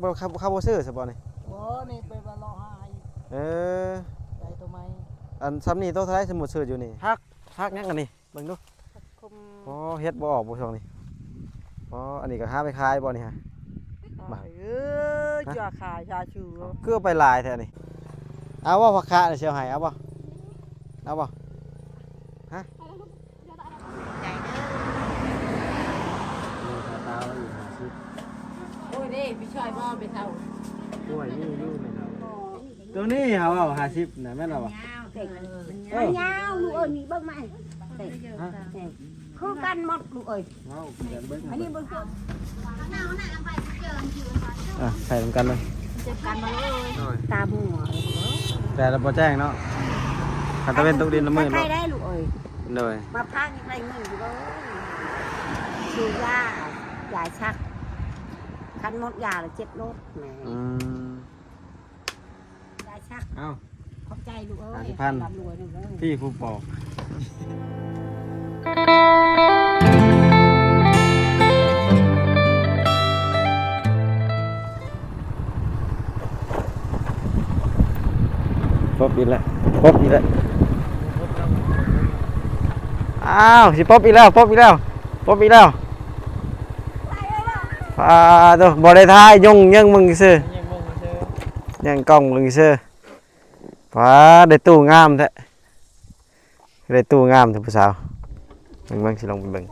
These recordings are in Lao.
ບໍ່ ເຂົາ ເຂົາບໍ່ຊື້ຊະບໍ່ນີ້? ບໍ່ ນີ້ໄປວ່າເລາະຫາອີກ. ເອີ ໄດ້ໂຕໃໝ່. ອັນຊ່ຳນີ້ໂຕເທົ່າໃດ ສົມມຸດຊື້ຢູ່ນີ້? ຜັກ ຜັກຫຍັງອັນນີ້? ເບິ່ງດູ. ຜັກຂົມ. ອໍ ເຮັດບໍ່ອອກບໍ່ຊ່ວງນີ້? ອໍ ອັນນີ້ກໍຫາໄປຂາຍບໍ່ນີ້ຫະ? ໄປຂາຍ. ເອີ ຈະຂາຍຊາຊູ. ຄືເອົາໄປຫຼາຍແທ້ນີ້? ເອົາບໍ່ ຜັກຄະນີ້ຊິເອົາໃຫ້ ເອົາບໍ່? ເອົາບໍ່? ຮະ? ໂອ້ຍເດ້ ໄປຊ່ອຍບໍ່ ໄປເຖົ້າ. ໂອ້ຍ ນີ້ຢູ່ແມ່ເຖົ້າ. ໂຕນີ້ເຮົາເອົາຫ້າສິບນະ ແມ່ນບໍ່? ມັນຍາວ ເອີ ມັນຍາວລູກເອີຍ ນີ້ເບິ່ງມາ ຮະ? ຄືກັນໝົດລູກເອີຍ. ເວົ້າຄືກັນເບິ່ງ ອັນນີ້ເບິ່ງ ອ່ະ ໃສ່ນຳກັນເລີຍ ຈັດການມາເລີຍ. ໂດຍ ຕາມົວ ແຕ່ລະບໍ່ແຈ້ງເນາະ ຄັນຕາເວັນຕົກດິນລະມືດ ໃກ້ໄດ້ລູກເອີຍ. ໂດຍ ມາພັກໃນມື້ຢູ່ເດີ ຊື້ຢາ ຢາຊັກ ຄັນໝົດຢາລະເຈັບໂລດແມ່. ອືມ ຢາຊັກ. ເອົ້າ ຂອບໃຈລູກເອີຍ ຫ້າສິບພັນ ຮ່ຳລວຍລູກເອີຍ ພີ່ຜູ້ປອກ. ປົບອີກແລ້ວ ປົບອີກແລ້ວ. ອ້າວ ຊິປົບອີກແລ້ວ ປົບອີກແລ້ວ ປົບອີກແລ້ວ. ປາໂຕ ບໍ່ໄດ້ຖ່າຍ ຍົງ ເຢີ້ງເບິ່ງຊື່ ເຢີ້ງເບິ່ງຊື່ ເຢີ້ງກ້ອງເບິ່ງຊື່. ປາ ໄດ້ຕູ້ງາມແທ້ ໄດ້ຕູ້ງາມແທ້ຜູ້ສາວ. ເບິ່ງ ເບິ່ງ ຊິລົງໄປເບິ່ງ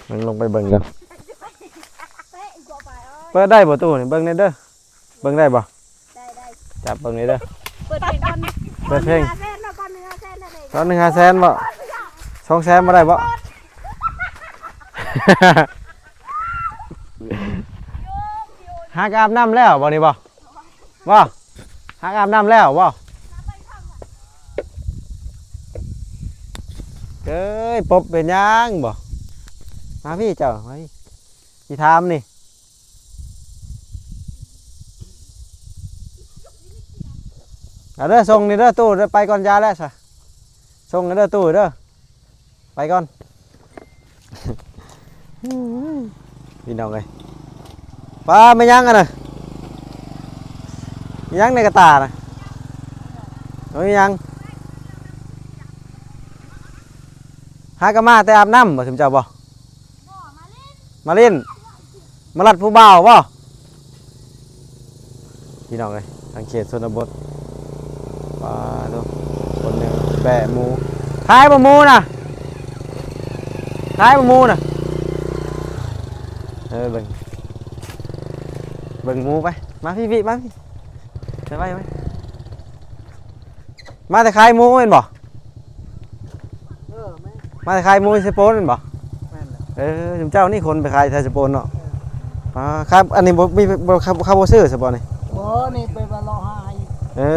ເບິ່ງ ລົງໄປເບິ່ງກ່ອນ. ເປີດໄດ້ບໍ່ຕູ້ນີ້? ເບິ່ງແດ່ເດີ ເບິ່ງໄດ້ບໍ່? ໄດ້ ໄດ້ ຈັບເບິ່ງແດ່ເດີ. ເປີດເພງກ່ອນ ເປີດເພງ ຕອນໜຶ່ງຫ້າແສນເນາະ ຕອນໜຶ່ງຫ້າແສນເນາະ. ຕອນໜຶ່ງຫ້າແສນບໍ່? ສອງແສນບໍ່ໄດ້ບໍ່? ຫາກອາບນ້ຳແລ້ວບໍ່ນີ້ບໍ່? ບໍ່ ຫາກອາບນ້ຳແລ້ວບໍ່? ເອີຍ ປົບເປັນຫຍັງບໍ່? ມາພີ້ເຈົ້າ ມາພີ້ ຊິຖາມນີ້. ເອົາເດີ ສົ່ງນີ້ເດີ ຕູ້ເດີ ໄປກ່ອນ ຢ່າແລ້ວຊະ ສົ່ງເດີ ຕູ້ເດີ. ໄປກ່ອນ ພີ່ນ້ອງເອີຍ. ປາ ແມ່ນຫຍັງອັນນະ? ຫຍັງໃນກະຕ່ານະ? ບໍ່ມີຫຍັງ. ຫາກະມາແຕ່ອາບນ້ຳບໍ່ ຊຸມເຈົ້າບໍ່? ມາຫຼິ້ນ ມາລັດຜູ້ບ່າວບໍ່? ພີ່ນ້ອງເອີຍ ທາງເຂດຊົນນະບົດ ປາໂຕ ຄົນໜຶ່ງແປະໝູ ຂາຍບໍ່ໝູນະ? ຂາຍບໍ່ໝູນະ? ເອີ ເບິ່ງ ເບິ່ງໝູໄປ ມາພີ້ໆ ມາພີ້ ໄປໄວ້ໄວ້. ມາແຕ່ຂາຍໝູແມ່ນບໍ່? ເອີ ແມ່ນ ມາແຕ່ຂາຍໝູເຊໂປນແມ່ນບໍ່? ແມ່ນແຫຼະ. ເອີ ຊຸມເຈົ້ານີ້ຄົນໄປຂາຍແຖວເຊໂປນເນາະ. ເອີ ອ່າ ຄັບ ອັນນີ້ບໍ່ມີ ບໍ່ ເຂົາ ເຂົາບໍ່ຊື້ຊະບໍ່ນີ້? ບໍ່ ນີ້ໄປວ່າເລາະຫາອີກ. ເອີ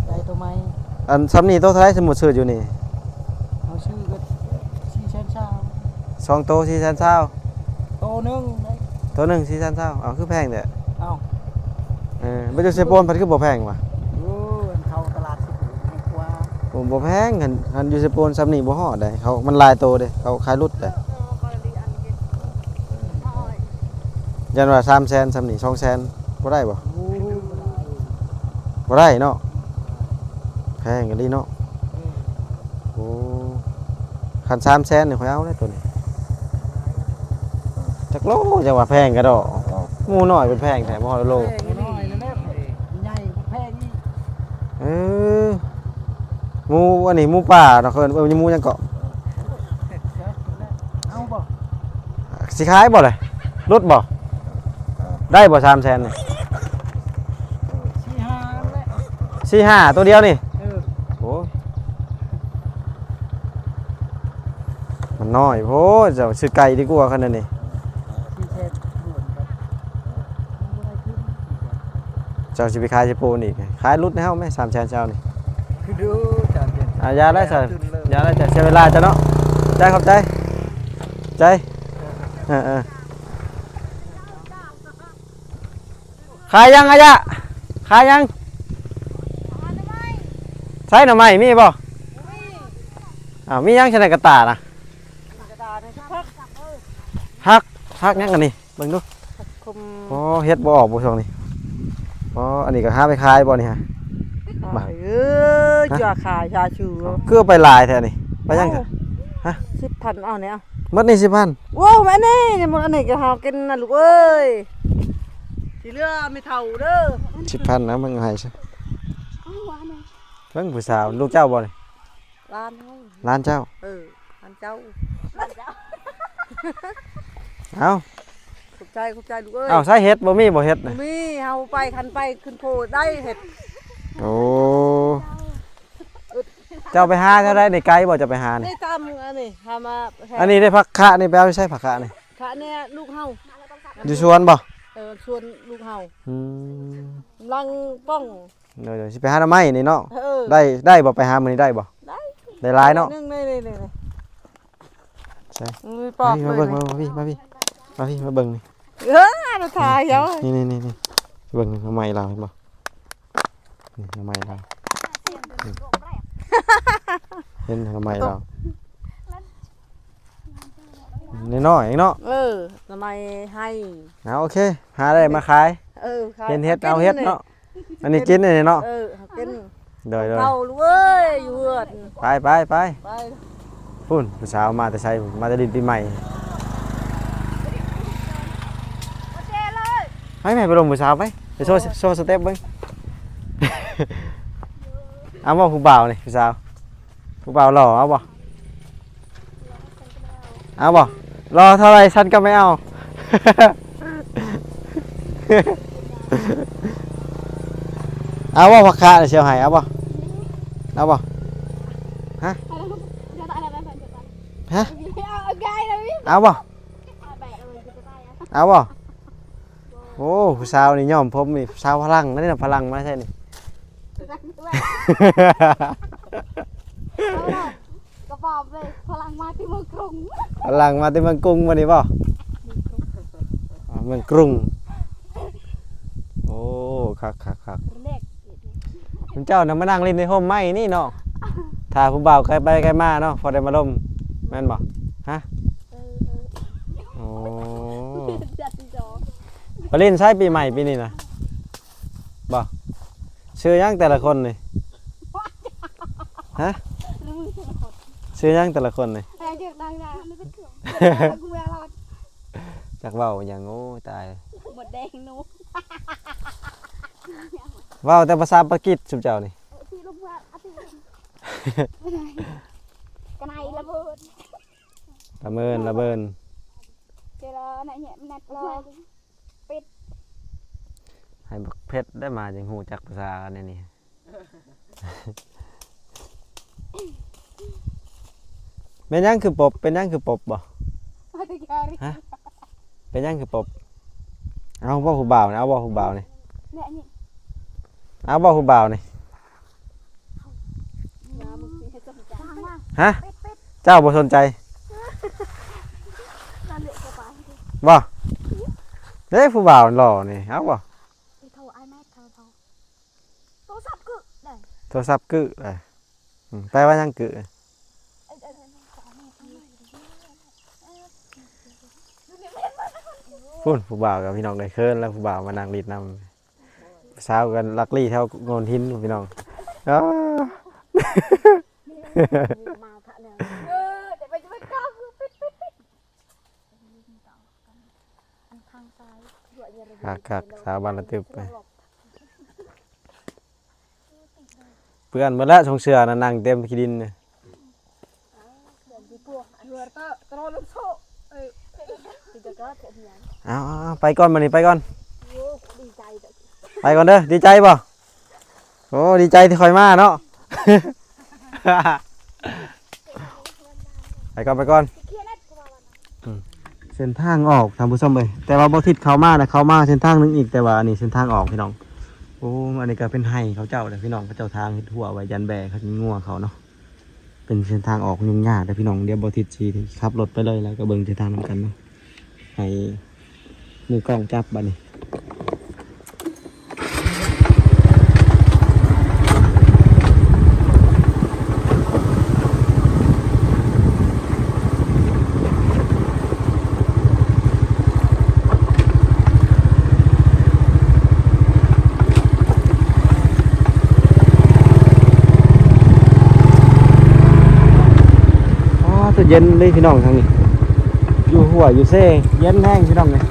ໄດ້ໂຕໃໝ່. ອັນຊ່ຳນີ້ໂຕເທົ່າໃດ ສົມມຸດຊື້ຢູ່ນີ້? ເຮົາຊື້ກໍສີ່ແສນຊາວ. ສອງໂຕສີ່ແສນຊາວ? ໂຕໜຶ່ງເດ້ ໂຕໜຶ່ງສີ່ແສນຊາວ. ເອົ້າ ຄືແພງແທ້? ເອົ້າ ເອີ ບໍ່ຢູ່ເຊໂປນພັດຄືບໍ່ແພງຫວາ? ໂອ້ ອັນເຂົ້າຕະຫຼາດຊິແພງກວ່າ. ໂອ້ ບໍ່ແພງ ຄັນ ຄັນຢູ່ເຊໂປນຊ່ຳນີ້ບໍ່ຮອດໃດ ເຂົາ ມັນຫຼາຍໂຕເດ້ ເຂົາຂາຍຫຼຸດໃດ. ຢ້ານວ່າສາມແສນ ຊ່ຳນີ້ສອງແສນ ບໍ່ໄດ້ບໍ່? ໂອ້ ບໍ່ໄດ້ ບໍ່ໄດ້ເນາະ ແພງອີ່ຫຼີເນາະ. ເອີ ໂອ້ ຄັນສາມແສນນີ້ຂ້ອຍເອົາເດ້ໂຕນີ້. ຈັກໂລ ຈັ່ງວ່າແພງກະດອກ. ໝູນ້ອຍເປັນແພງແທ້ ບໍ່ຮອດໂລ. ໝູນ້ອຍນັ້ນແຫຼະ ໃຫຍ່ແພງອີກ. ເອີ ໝູອັນນີ້ໝູປ່າເນາະ ເຂົາເອີ້ນ ເອີ້ນໝູຫຍັງເກາະ? ເອົາບໍ່? ຊິຂາຍບໍ່ລະ? ຫຼຸດບໍ່? ໄດ້ບໍ່ ສາມແສນນີ້? ສີ່ຫ້າ ໂຕດຽວນີ້? ເອີ ໂອ້ຍ ມັນນ້ອຍໂພດ ເຈົ້າຊື້ໄກ່ດີກວ່າຄັນນັ້ນນີ້. ເຈົ້າຊິໄປຂາຍໃສ່ໂປນອີກ ຂາຍຫຼຸດໃຫ້ເຮົາແມ້ ສາມແສນຊາວນີ້. ອ່າ ຢ່າໄດ້ຊະ ຢ່າໄດ້ ເສຍເວລາເຈົ້າເນາະ. ຂອບໃຈ ຂອບໃຈ ໃຈ. ເອີ ເອີ ຂາຍຫຍັງອາຍະ? ຂາຍຫຍັງ? ໃຊ້ໜໍ່ໄມ້ມີບໍ່? ອ້າວ ມີຫຍັງໃສ່ໃນກະຕ່ານະ? ກະຕ່ານະ ຜັກ. ຜັກ ຜັກຫຍັງອັນນີ້? ເບິ່ງດູ. ຜັກຂົມ. ອໍ ເຮັດບໍ່ອອກບໍ່ຊ່ວງນີ້? ອໍ ອັນນີ້ກໍຫາໄປຂາຍບໍ່ນີ້ຮະ? ຂາຍ ມາ ເອີ ຮະ? ຈະຂາຍຊາຊູ. ຄືເອົາໄປຫຼາຍແທ້ນີ້? ໄປຫຍັງ? ເອົ້າ ຮະ? ສິບພັນ ເອົານີ້ເອົາ. ໝົດນີ້ສິບພັນ? ໂອ້ ແມ່ນນີ້ ໝົດອັນນີ້ກໍເຮົາກິນນະລູກເອີຍ. ຊິເຫຼືອແມ່ເຖົ້າເດີ. ສິບພັນນະ ເບິ່ງໃຫ້ຊະ. ເອົາອັນນີ້ ເບິ່ງຜູ້ສາວ ລູກເຈົ້າບໍ່ນີ້? ຫຼານເຮົາ ຫຼານເຈົ້າ. ເອີ ຫຼານເຈົ້າ ຫຼານເຈົ້າ. ເອົ້າ ຂອບໃຈ ຂອບໃຈລູກເອີຍ. ເອົ້າ ໃສເຫັດ ບໍ່ມີບໍ່ເຫັດນະ? ບໍ່ມີ ເຮົາໄປ ຄັນໄປຂຶ້ນໂພໄດ້ເຫັດ. ໂອ້ ເຈົ້າໄປຫາແຖວໃດນີ້? ໄກບໍ່ ເຈົ້າໄປຫານີ້? ນີ້ຕາມອັນນີ້ ຫາມາ ອັນນີ້ໄດ້ຜັກຄະນີ້ ໄປເອົາຢູ່ໃສຜັກຄະນີ້? ຄະນີ້ລູກເຮົາ ຢູ່ສວນບໍ່? ເອີ ສວນລູກເຮົາ. ອືມ ກຳລັງປ່ອງ. ໂດຍໆ ຊິໄປຫາໜໍ່ໄມ້ນີ້ເນາະ. ເອີ ໄດ້ ໄດ້ບໍ່? ໄປຫາມື້ນີ້ໄດ້ບໍ່? ໄດ້ ໄດ້ຫຼາຍເນາະ. ໜຶ່ງ ນີ້ໆ ໃສ? ອືມ ມາເບິ່ງ ມາພີ່ ມາພີ່ ມາພີ່ ມາເບິ່ງນີ້. ເອີ ມາຖ່າຍເອົາ ນີ້ໆໆ ເບິ່ງໜໍ່ໄມ້ລາວ ເຫັນບໍ່? ນີ້ໜໍ່ໄມ້ລາວ ເຫັນໜໍ່ໄມ້ລາວ ນ້ອຍໆເອງເນາະ. ເອີ ໜໍ່ໄມ້ໄຮ່. ເອົາ ໂອເຄ ຫາໄດ້ມາຂາຍ. ເອີ ຂາຍ ເຫັນເຫັດເອົາເຫັດເນາະ. ອັນນີ້ກິນອັນນີ້ເນາະ. ເອີ ເຮົາກິນ. ໂດຍໆ ເຂົ້າລູກເອີຍ ຢູ່ເຮືອນ. ໄປ ໄປ ໄປ ໄປ. ພຸ້ນ ຜູ້ສາວມາແຕ່ໃສ? ມາແຕ່ດິນປີໃໝ່. ໂອເຄເລີຍ. ໄປແມ່ ໄປລົມຜູ້ສາວໄປ ໄປໂຊ ໂຊສະເຕັບເບິ່ງ. ເອົາບໍ່ຜູ້ບ່າວນີ້ ຜູ້ສາວ ຜູ້ບ່າວຫຼໍ່ ເອົາບໍ່? ເອົາບໍ່? ຫຼໍ່ເທົ່າໃດ ຊັ້ນກໍໄມ່ເອົາ. ເອົາບໍ່? ຜັກຄະຊິເອົາໃຫ້ ເອົາບໍ່? ເອົາບໍ່? ຮະ? ຮະ? ເອົາບໍ່? ເອົາບໍ່? ໂອ້ ຜູ້ສາວນີ້ຍ້ອມຜົມນີ້ ສາວຝຣັ່ງນັ້ນນະ. ຝຣັ່ງມາໃສນີ້? ກະບອກເລີຍ ຝຣັ່ງມາແຕ່ເມືອງກຸງ. ຝຣັ່ງມາແຕ່ເມືອງກຸງບໍ່ນີ້ບໍ່? ເມືອງກຸງ. ອໍ ເມືອງກຸງ. ໂອ້ ຄັກໆໆ. ເຈົ້ານະມານັ່ງຫຼິ້ນໃນຮົ່ມໄມ້ນີ້ເນາະ ຖ້າຜູ້ບ່າວໄກໄປໄກມາເນາະ ພໍໄດ້ມາລົມ ແມ່ນບໍ່? ຮະ? ເອີ ເອີ ໂອ້ ໄປຫຼິ້ນໃສປີໃໝ່ປີນີ້ນະ? ບໍ່ ຊື່ຫຍັງແຕ່ລະຄົນນີ້? ຮະ? ຊື່ຫຍັງແຕ່ລະຄົນນີ້? ຈັກເວົ້າຫຍັງ. ໂອ້ຍ ຕາຍ ໝົດແດງໜູ. ເວົ້າແຕ່ພາສາປາກິດຊຸມເຈົ້ານີ້. ກະໄນລະເບີນ ລະເມີນ ລະເບີນ. ເຈລານະແຍະແມັດລາ ເປັດ ໃຫ້ບັກເພັດໄດ້ມາຈຶ່ງຮູ້ຈັກພາສາອັນນີ້. ແມ່ນຫຍັງຄືປົບ? ເປັນຫຍັງຄືປົບບໍ່? ຮະ? ເປັນຫຍັງຄືປົບ? ເອົາບໍ່ຜູ້ບ່າວນີ້? ເອົາບໍ່ຜູ້ບ່າວນີ້? ເອົາບໍ່ຜູ້ບ່າວນີ້? ຮະ? ເຈົ້າບໍ່ສົນໃຈ? ບໍ່? ເດ້ ຜູ້ບ່າວຫຼໍ່ນີ້ ເອົາບໍ່? ໂທ ໂທລະສັບກຶເດ້ ໂທລະສັບກຶເດ້. ອືມ ແປວ່າຫຍັງກຶ? ພຸ້ນ ຜູ້ບ່າວກັບພີ່ນ້ອງໄດ້ເຂີນແລ້ວ ຜູ້ບ່າວມານັ່ງຫຼິ້ນນຳ. ສາວກັນລັກລີ້ແຖວໂງນຫີນພີ່ນ້ອງ. ອ້າ ຄັກໆ ສາວບ້ານລະຕຶບ. ເປື້ອນໝົດແລ້ວ ຊົງເສື້ອນະ ນັ່ງເຕັມຂີ້ດິນ. ເອົາໆໆ ໄປກ່ອນ ບາດນີ້ໄປກ່ອນ ໄປກ່ອນເດີ. ດີໃຈບໍ່? ໂອ້ ດີໃຈທີ່ຂ້ອຍມາເນາະ. ໄປກ່ອນ ໄປກ່ອນ. ອືມ ເສັ້ນທາງອອກທ່ານຜູ້ຊົມເອີຍ ແຕ່ວ່າບໍ່ທິດເຂົ້າມານະ ເຂົ້າມາເສັ້ນທາງໜຶ່ງອີກ ແຕ່ວ່າອັນນີ້ເສັ້ນທາງອອກພີ່ນ້ອງ. ໂອ້ ອັນນີ້ກໍເປັນໄຮ່ເຂົາເຈົ້າເດ້ພີ່ນ້ອງ ເຂົາເຈົ້າທາງເຮັດຮົ້ວໄວ້ຢ້ານແບ້ເຂົາ ງົວເຂົາເນາະ. ເປັນເສັ້ນທາງອອກຫຍຸ້ງຍາກເດ້ພີ່ນ້ອງ. ດຽວບໍ່ທິດຊິຂັບລົດໄປເລີຍ ແລ້ວກໍເບິ່ງເສັ້ນທາງນຳກັນເນາະ ໃຫ້ມືກ້ອງຈັບບາດນີ້. ເ ເຢັນເລີຍພີ່ນ້ອງ ທາງນີ້ ຢູ່ຫ້ວຍຢູ່ເຊ ເຢັນແຮງພີ່ນ້ອງເອີຍ.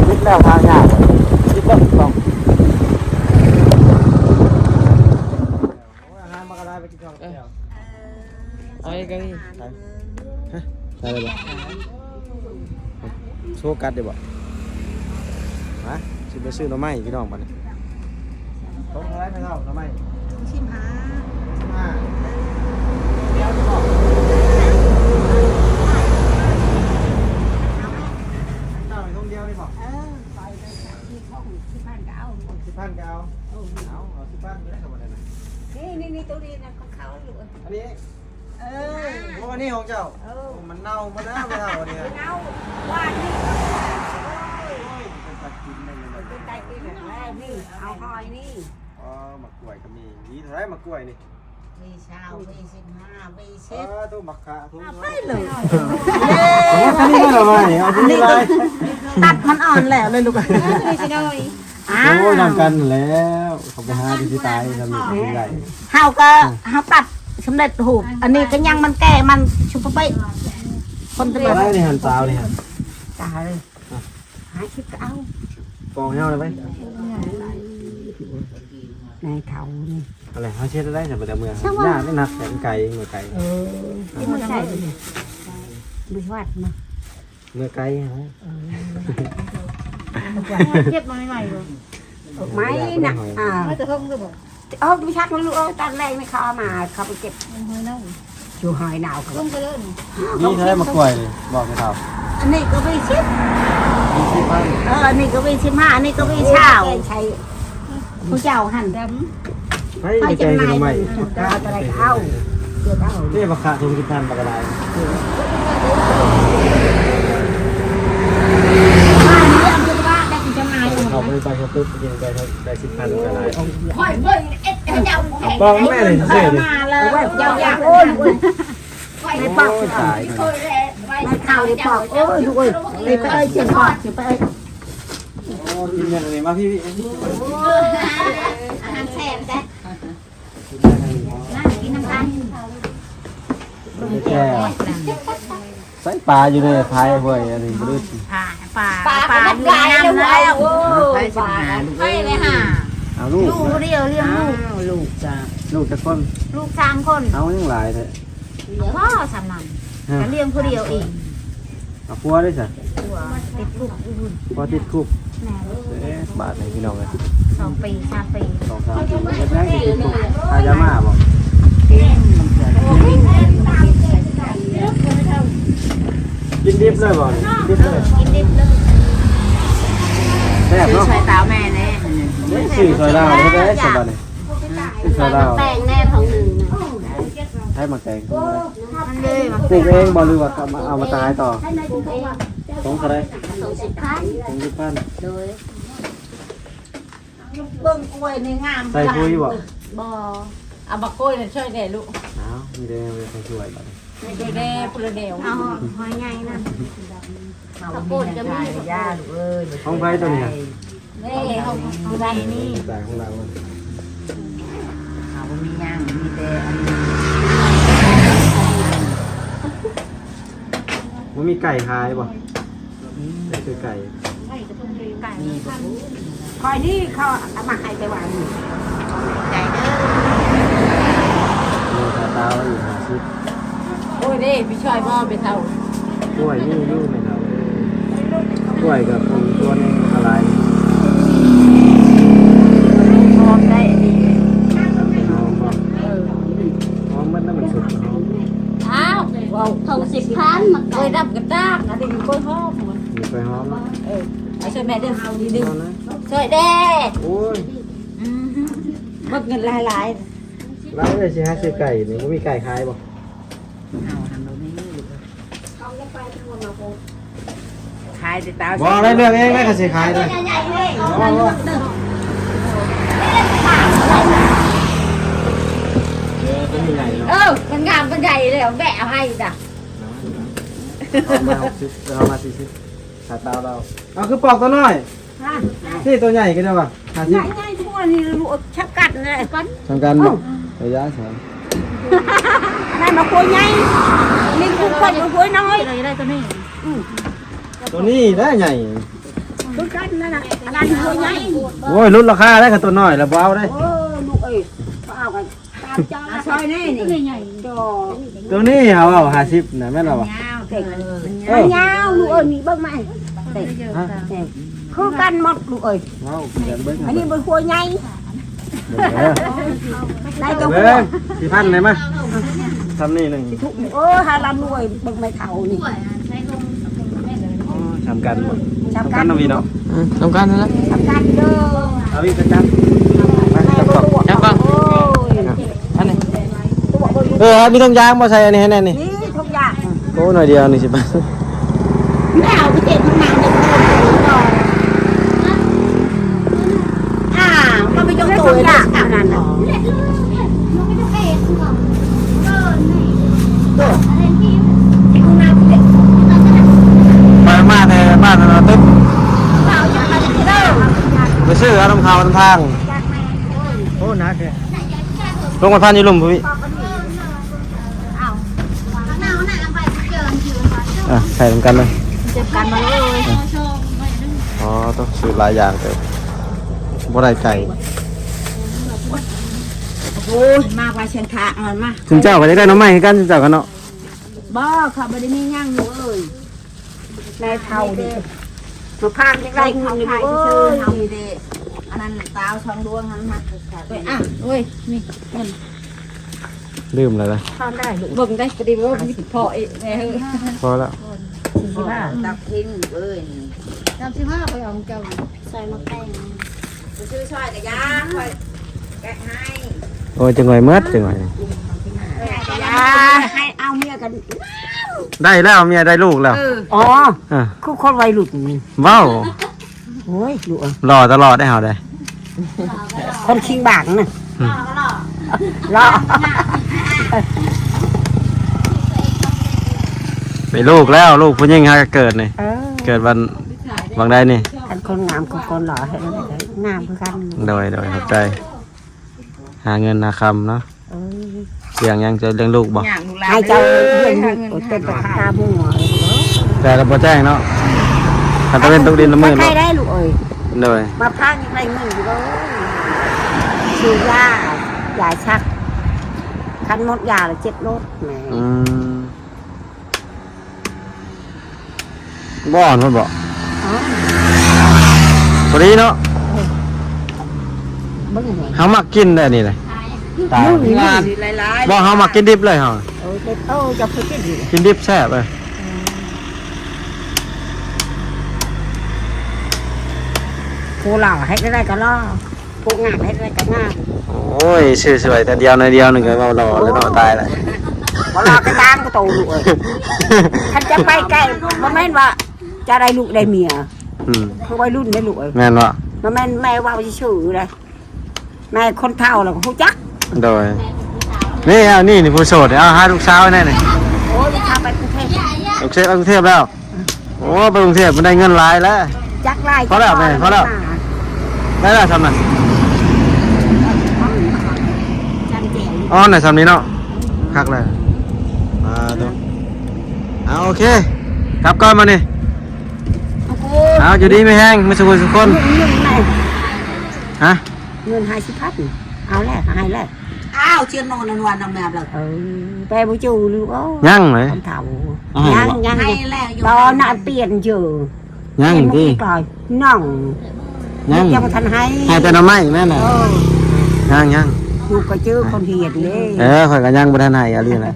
ປິດແລ້ວ ທາງຍາກ ປິດແລ້ວ ຕ້ອງ ໂອ້ຍ ອາຫານມັນກໍຫຼາຍ ໄປກິນເຂົ້າແລ້ວ. ເອີ ເອົາອີກກໍມີ ໄດ້ແລ້ວບໍ່? ໂຊກັດໄດ້ບໍ່? ມາ ຊິໄປຊື້ໜໍ່ໄມ້ພີ່ນ້ອງ ບາດນີ້. ຖົງເທົ່າໃດແມ່ເຖົ້າ ໜໍ່ໄມ້? ຖົງສິບຫ້າ ສິບຫ້າ. ຖົງດຽວນີ້ບໍ່? ເອີ ຂໍອີກ ສິບພັນກໍເອົາ ສິບພັນກໍເອົາ. ເອົາ ເອົາສິບພັນກໍໄດ້ ກໍບໍ່ໄດ້ນະ. ນີ້ໆໆ ໂຕນີ້ນະ ຂອງເຂົາລູກ. ອັນນີ້ ເອີ ໂອ້ ອັນນີ້ຂອງເຈົ້າ. ເອີ ມັນເນົ່າໝົດແລ້ວ ແມ່ເຖົ້າ ອັນນີ້. ເນົ່າ ວານນີ້. ໂອ້ຍ ເປັນຕາກິນໄດ້ແລ້ວ ເປັນຕາກິນແລ້ວ. ນີ້ ເອົາຫອຍນີ້. ອໍ ໝາກກ້ວຍກໍມີ. ມີເທົ່າໃດໝາກກ້ວຍນີ້? ມີຊາວ ມີສິບຫ້າ ມີສິບ. ອໍ ໂຕບັກຂະ ໂຕ ເອົາໄປເລີຍ. ເອົາຕົວນີ້ມາລະ ມານີ້ ເອົາຕົວນີ້ຫຼາຍ. ຕັດມັນອ່ອນແລ້ວເລີຍລູກ. ນີ້ຊິໜ້ອຍ. ອ້າວ ໂອ້ຍ ນຳກັນແລ້ວ ເຂົາໄປຫາທີ່ຊິຕາຍ ທຳນີ້ຊິໄດ້. ເຮົາກໍ ເຮົາຕັດສຳເລັດຮູບ ອັນນີ້ກໍຍັງມັນແກ່ມັນຊຸບປະເປະ ຄົນຕະເລ. ອາໄລນີ້ຫັ້ນ ສາວນີ້ຫັ້ນ ຕາຍເລີຍ. ຫາຄິດກໍເອົາ ກອງເຮົາໄດ້ໄປ ນາຍເຖົ້ານີ້. ອາໄລ ເຮົາເຮັດໄດ້ ແຕ່ບໍ່ໄດ້ເມືອ ຍາກໄດ້ ໜັກແຂນໄກ ເມືອໄກ. ເອີ ບໍ່ໃສ່ ບໍ່ວັດເນາະ. ເມືອໄກຫັ້ນແຫຼະ. ເອີ ເກັບມາໃໝ່ໆ ບໍ່ ໄມ້ນະ. ອ່າ ເອົາໄປຊັກມັນລູກເອີຍ. ຕອນແລກນີ້ເຂົາເອົາມາ ເຂົາໄປເກັບຫອຍເນົ່າ ຢູ່ຫອຍເນົ່າ. ລົງໄປເລີຍ. ມີເທົ່າໃດໝາກກ້ວຍນີ້ ບອກແມ່ເຖົ້າ? ອັນນີ້ກໍມີສິບ ມີສິບພັນ. ເອີ ອັນນີ້ກໍມີສິບຫ້າ ອັນນີ້ກໍມີຊາວ. ໃສ່ ຜູ້ເຈົ້າຫັ້ນ ດຳ ໃຜຈະແກງໜໍ່ໄມ້ ເອົາເທົ່າໃດກໍເອົາ ເກັບເອົາ. ເດ້ ບັກຂະຖົງສິບພັນ ບັກກະດາຍ. ເຂົ້າໄປ ໄປເຂົາຕຶກ ໄປໄດ້ສິບພັນ ບັກກະດາຍ. ຂ້ອຍເບິ່ງເອັດເຈົ້າ ປອງແມ່ນເດ້ ເຈົ້າຢາກ ໂອ້ຍ ໄປປອກ ໂອ້ຍ ຕາຍ ໄປເຂົ້າໄປປອກ. ໂອ້ຍ ລູກເອີຍ ໄປ ໄປເອີຍ ຊິປອກ ຊິໄປເອີຍ. ໂອ້ ກິນແມ່ນອັນນີ້ ມາພີ່ໆ. ອາຫານແຊບເດ້ ມາກິນນຳກັນ. ແຈ່ວ ໃສ່ປາຢູ່ໃນພາຍຫ້ວຍ ອັນນີ້ບໍ່ໄດ້ ປາ ປາ ປາ ປາຢູ່ໃນນ້ຳແລ້ວ. ໂອ້ຍ ປາ ໃຜໄປຫາ ເອົາລູກ ຢູ່ຜູ້ດຽວລ້ຽງລູກ. ອ້າວ ລູກຈ້າ ລູກຈັກຄົນ? ລູກສາມຄົນ. ເອົາ ຍັງຫຼາຍແທ້. ພໍສ່ຳນັ້ນ ຮະ ກໍລ້ຽງຜູ້ດຽວເອງ. ເອົາຜົວເດ້ຊະ? ຜົວຕິດຄຸກຢູ່ພຸ້ນ. ຜົວຕິດຄຸກ. ແມ່ນ. ເອີ ບາດນີ້ພີ່ນ້ອງເອີຍ ສອງປີ ສາມປີ ສອງສາມປີ. ເຮັດຫຍັງຊິຕິດຄຸກ? ຄ້າຢາໝ້າບໍ່? ກິນ ກິນດິບເລີຍບໍ່? ດິບເລີຍ ກິນດິບເລີຍ. ແຊບເນາະ. ຊື້ຊ່ອຍຕາວແມ່ແດ່. ຊື້ຊ່ອຍລາວເຮັດໄດ້ສະບາດນີ້. ຊື້ຊ່ອຍລາວ ແຕງແດ່ ຖົງໜຶ່ງນະ. ໃຫ້ໝາກແຕງ ມັນເລີຍ ປູກເອງບໍ່ ຫຼືວ່າເອົາມາຂາຍຕໍ່? ຖົງເທົ່າໃດ? ຖົງສິບພັນ. ຖົງສິບພັນ. ໂດຍ. ເບິ່ງກ້ວຍນີ້ງາມ. ໃສ່ປຸ໋ຍບໍ່? ບໍ່. ເອົາບັກກ້ວຍນັ້ນຊ່ອຍແດ່ລູກ. ອ້າວ ມີແຕ່ແນວຊ່ອຍບາດນີ້. ໄດ້ແດ່ ຜູ້ລະແນວ. ເອົາຫອຍໃຫຍ່ນັ້ນ. ເຂົ້າໂພດກໍມີ. ຂອງໃຜຕົວນີ້? ເດ້ ຂອງຜູ້ໃດນີ້? ແຕ່ຂອງລາວ. ເຮົາບໍ່ມີຫຍັງ ມີແຕ່ອັນນີ້. ບໍ່ມີໄກ່ຂາຍບໍ່? ບໍ່ມີ. ໄປຊື້ໄກ່. ໄກ່ ຂ້ອຍນີ້ເຂົາເອົາມາໃຫ້ແຕ່ວ່ານີ້. ຂອບໃຈເດີ. ເອົາຄ່າຕາໄວ້ອີກຫ້າສິບ. ໂອ້ຍເດ້ ໄປຊ່ອຍບໍ່ ໄປເຖົ້າ? ກ້ວຍມີຢູ່ແມ່ເຖົ້າ. ກ້ວຍກໍປູກສ່ວນໜຶ່ງກໍຫຼາຍ. ໄປດັບກະຕາກ ອັນນີ້ກ້ວຍຫອມ ມີກ້ວຍຫອມເນາະ. ເອີ ເອົາຊ່ວຍແມ່ເດີ ເອົາດີໆ ເອົານະ ຊ່ວຍແດ່. ໂອ້ຍ ອືມ ໝົດເງິນຫຼາຍໆ ຫຼາຍເລີຍ. ຊິຫາຊື້ໄກ່ນີ້ ບໍ່ມີໄກ່ຂາຍບໍ່? ເຮົາຫັ້ນບໍ່ມີ ຂາຍແຕ່ຕາວ ບໍ່ໄດ້ເລືອກເອງ ແລ້ວກໍຊິຂາຍເດ້. ເອີ ມັນງາມ ມັນໃຫຍ່ແລ້ວ ແບະເອົາໃຫ້ຈ້ະ. ເອົາມາຫົກສິບ ເອົາມາສີ່ສິບ ຂາຍຕາວລາວ. ເອົາ ຄືປອກຕົວນ້ອຍ ຮະ ນີ້ຕົວໃຫຍ່ຄືໄດ້ວ່າ ຫ້າສິບ ໃຫຍ່ໆ ພວກນີ້ລູກ ຊຳກັນນະ ຊຳກັນບໍ່? ເອີ ໄລຍະສອງ ອັນນັ້ນມາໂຄໃຫຍ່ ນີ້ຄືຄົນມາໂຄນ້ອຍ ໄດ້ຕົວນີ້ ອືມ ຕົວນີ້ໄດ້ໃຫຍ່ ຄືກັນນັ້ນນະ ອັນນັ້ນໂຄໃຫຍ່. ໂອ້ຍ ຫຼຸດລາຄາໄດ້ ຄັນຕົວນ້ອຍລະບໍ່ເອົາເດ້. ໂອ້ຍ ລູກເອີຍ ບໍ່ເອົາກັນ. ຕາມເຈົ້າ ອາ ຊອຍແນ່ນີ້ ຕົວນີ້ເຮົາເອົາຫ້າສິບນະ ແມ່ນລະວະ? ຍາວ ເອີ ມັນຍາວ ມັນຍາວລູກເອີຍ ນີ້ເບິ່ງມາ ຮະ ຄືກັນໝົດລູກເອີຍ. ເວົ້າກັນເບິ່ງ ອັນນີ້ມັນຫົວໃຫຍ່ ເອີ ໄດ້ຕົວ ເບິ່ງ ສີ່ພັນໄດ້ມາ ຊ່ຳນີ້ໜຶ່ງ ໂອ້ ຫາລຳລວຍ ເບິ່ງໄມ້ເຖົ້ານີ້. ໂອ້ ຊ່ຳກັນບໍ່? ຊ່ຳກັນ ຊ່ຳກັນເນາະພີ່ເນາະ. ອືມ ຊ່ຳກັນຫັ້ນແຫຼະ ຊ່ຳກັນເດີ. ເອົາອີກຈັກ ຈັກ ຈັກ ໂອ້ຍ ອັນນີ້ ເອີ ມີຖົງຢາງບໍ່? ໃສ່ອັນນີ້ໃຫ້ແດ່ນີ້ ນີ້ຖົງຢາງ. ໂອ້ ໜ້ອຍດຽວນີ້ຊິໄປ ແລ້ວໄປເຈັບມັນນານເລີຍ ອ່າ ມັນໄປຈົງໂຕເລີຍ ອັນນັ້ນນະ. ໄປມາແຕ່ບ້ານນັ້ນເຕັມ ໄປຊື້ເອົານຳເຂົານຳທາງ. ໂອ້ ໜັກແທ້ ລົງໄປພັນຢູ່ລຸ່ມພຸ້ນ. ອ່ະ ໃສ່ນຳກັນເລີຍ ຈັດການມາເລີຍ. ອໍ ຕ້ອງຊື້ຫຼາຍຢ່າງເຕີບ ບໍ່ໄດ້ໄກ່. ໂອ້ຍ ມາພາເຊນທາ ເອົາມາ ຊຸມເຈົ້າກໍຢາກໄດ້ໜໍ່ໄມ້ຄືກັນ ຊຸມເຈົ້າກໍເນາະ. ບໍ່ ເຂົາບໍ່ໄດ້ມີຫຍັງລູກເອີຍ ແມ່ເຖົ້ານີ້ ມາພາກຢາກໄດ້ເງິນຢູ່ເອີຍ ເຮົານີ້ເດ້. ອັນນັ້ນຕາວສອງດວງຫັ້ນມາ ໄປ ອ່ະ ໂອ້ຍ ນີ້ເງິນ ລືມແລ້ວລະ ທອນໄດ້ລູກ ເບິ່ງໄດ້ ພໍດີວ່າມີພໍອີກແນ່ເຮີ້ຍ. ພໍແລ້ວ ສີ່ສິບຫ້າ ຕັກເພັງເອີຍ ນີ້ ສາມສິບຫ້າ ຂ້ອຍເອົາຂອງເຈົ້າ ໃສ່ໝາກແຕງ ໄປຊື້ຊ່ອຍກະຢາ ຂ້ອຍແກະໃຫ້. ໂອ້ຍ ຈັກໜ້ອຍໝົດ ຈັກໜ້ອຍ ກະຢາ ໃຫ້ເອົາເມຍກັນ ໄດ້ແລ້ວ ເມຍໄດ້ລູກແລ້ວ. ເອີ ອໍ ອ່າ ຄືຄົນໄວລຸ້ນນີ້ ເວົ້າ ໂອ້ຍ ລູກເອີຍ ຫຼໍ່ຕະຫຼອດໄດ໋ເຮົາໄດ໋ ຄົນຄິງບາງນະ ອືມ ຫຼໍ່ ໄປລູກແລ້ວ ລູກຜູ້ຍິງຫາກະເກີດນີ້. ເອີ ເກີດວັນ ວັນໃດນີ້? ຄັນຄົນງາມກັບຄົນຫຼໍ່ ເຮັດແນວໃດກໍງາມຄືກັນ. ໂດຍ ໂດຍ ຂອບໃຈ ຫາເງິນຫາຄຳເນາະ. ເອີ ລ້ຽງຫຍັງ? ເຈົ້າລ້ຽງລູກບໍ່? ໃຫ້ເຈົ້າລ້ຽງລູກເປັນປະທານໝູ່ ແຕ່ລະບໍ່ແຈ້ງເນາະ ຄັນຕາເວັນຕົກດິນລະມືດເນາະ. ໄດ້ລູກເອີຍ ໂດຍ ມາພາກໄດ້ເງິນຢູ່ເດີ ຊື້ຢາ ຢາຊັກ ຄັນໝົດຢາລະເຈັບໂລດແມ່. ອືມ ບໍ່ອ່ອນພຸ້ນບໍ່? ອໍ ພໍດີເນາະ ເບິ່ງເຮົາມັກກິນແຫຼະນີ້ນະ ຕາຍ ຫວານ ບໍ່ ເຮົາມັກກິນດິບເລີຍເຮົາ. ເອີ ເອີ ເຈົ້າຄືກິນດິບ ກິນດິບແຊບເອີຍ. ຜູ້ຫຼໍ່ເຮັດໄດ້ກໍຫຼໍ່ ຜູ້ງາມເຮັດໄດ້ກໍງາມ. ໂອ້ຍ ຊື່ສວຍແຕ່ດຽວໜ້ອຍດຽວໜຶ່ງກໍເວົ້າຫຼໍ່ແລ້ວເນາະ ຕາຍລະ ບໍ່ຫຼໍ່ກໍຕ່າງກໍໂຕລູກເອີຍ. ຄັນຈະໄປໃກ້ ບໍ່ແມ່ນວ່າຈະໄດ້ລູກໄດ້ເມຍ ອືມ ຄືໄວລຸ້ນເດ້ລູກເອີຍ ແມ່ນບໍ່? ບໍ່ແມ່ນແມ່ເວົ້າຊື່ໆເດ້ ແມ່ຄົນເຖົ້າແລ້ວກໍຮູ້ຈັກ. ໂດຍ ນີ້ ອັນນີ້ ນີ້ຜູ້ໂສດ ເອົາຫາລູກສາວແນ່ນີ້. ໂອ້ຍ ພາໄປກຸງເທບ ລູກເຊບໄປກຸງເທບແລ້ວ. ໂອ້ ໄປກຸງເທບມັນໄດ້ເງິນຫຼາຍແລ້ວ ຈັກຫຼາຍ ພໍແລ້ວແມ່ ພໍແລ້ວ ໄດ້ແລ້ວຊ່ຳນັ້ນ. ອໍ ໄດ້ຊ່ຳນີ້ເນາະ ຄັກແລ້ວ. ອ່າ ເອົາ ໂອເຄ ກັບກ່ອນບາດນີ້. ໂອ້ ເອົາ ຢູ່ດີມີແຮງ ມາສູ່ຄົນ ຮະ ເງິນຫ້າສິບພັນ ເອົາແລ້ວ ໃຫ້ແລ້ວ. ອ້າວ ເຊຍນອນອັນວານນຳແມບລະ ເອີ ແປບໍ່ຈື່ລູກເອີຍ ຍັງເລີຍ ຄົນເຖົ້າ ຍັງ ຍັງ ໃຫ້ແລ້ວຢູ່ ຕອນນັ້ນປ່ຽນເຈີ ຍັງຕິ ຍັງ ຍັງ ຍັງບໍ່ທັນໃຫ້ ໃຫ້ແຕ່ໜໍ່ໄມ້ແມ່ນນະ ເອີ ຍັງ ຍັງ ລູກກໍເຈີຄົນຮຽນເດ້ ເອີ ຂ້ອຍກໍຍັງບໍ່ທັນໃຫ້ອີ່ຫຼີນະ.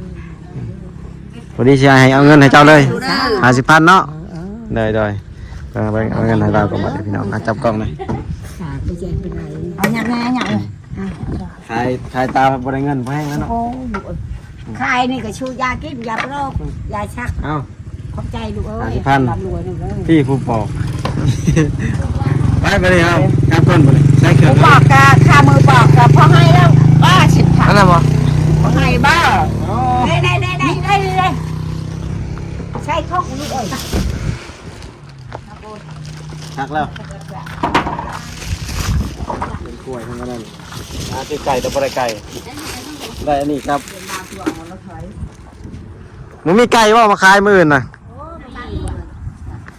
ພໍດີຊິໃຫ້ເອົາເງິນໃຫ້ເຈົ້າເລີຍ ຫ້າສິບພັນເນາະ. ເອີ ເອີ ໂດຍ ໂດຍ ເບິ່ງ ເບິ່ງ ເອົາເງິນໃຫ້ລາວກ່ອນບັດນີ້ ພີ່ນ້ອງ ນະ ຈັບກ້ອງໜ່ອຍ. ເອົາຫຍັງແນ່ຫຍັງເລີຍ ຂາຍ ຂາຍຕາບໍ່ໄດ້ເງິນ ບໍ່ແຮງແລ້ວເນາະ. ໂອ້ຍ ຂາຍນີ້ກໍຊື້ຢາກິນ ຢາປະໂລກ ຢາຊັກ. ເອົ້າ ຂອບໃຈລູກເອີຍ ຫ້າສິບພັນ ລ່ຳລວຍລູກເອີຍ. ພີ່ຜູ້ປອກ ໄປ ໄປເລີຍເຮົາ ກັບກ່ອນບັດນີ້ ໃສ່ເຄື່ອງ ຜູ້ປອກກະຄ່າມືປອກກະພໍໃຫ້ແລ້ວ ວ່າສິບພັນ ອັນນັ້ນບໍ່ ພໍໃຫ້ບໍ່? ອໍ ໄດ້ ໄດ້ ໄດ້ ໃສ່ຂອງລູກເອີຍ. ຄັກແລ້ວ ເປັນກ້ວຍທັງນັ້ນ ຫາຊື້ໄກ່ແຕ່ບໍ່ໄດ້ໄກ່ ໄດ້ອັນນີ້ຄັບ. ບໍ່ມີໄກ່ບໍ່ມາຂາຍມື້ອື່ນນະ?